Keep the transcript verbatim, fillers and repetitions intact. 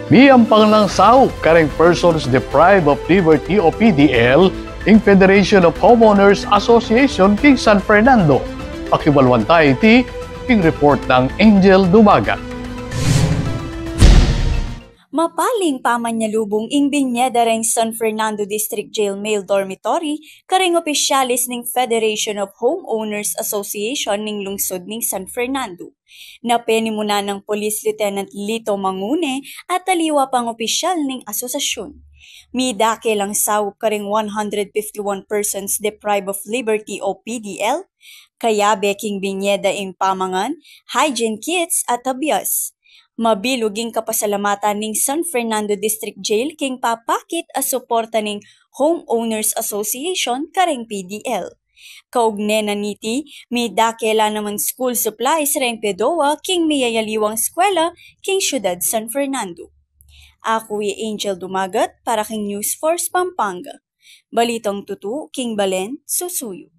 Miyampang lang saup kareng Persons Deprived of Liberty o P D L ing Federation of Homeowners Association king San Fernando. Pakibaluan ta iti king report nang Angel Dumagat. Mapaling pamanyalubung ing binie da reng San Fernando District Jail Male Dormitory kareng opisyalis ning Federation of Homeowners Association ning lungsud ning San Fernando. Na penimunan nang Police Lieutenant Lito Mangune at aliwa pang opisyal ning asosasyun. Midake lang saup kareng one hundred fifty-one persons deprived of liberty o P D L, kayabe king binie da ing pamangan, hygiene kits at abias. Mabilug ing kapasalamatan ning San Fernando District Jail king papakit a suporta ning Homeowners Association kareng P D L. Kaugne na niti, midake la naman school supplies reng PEDOA king miyayaliwang eskwela king syudad San Fernando. Aku i Angel Dumagat para king News Force Pampanga. Balitang tutu king balen, susuyu.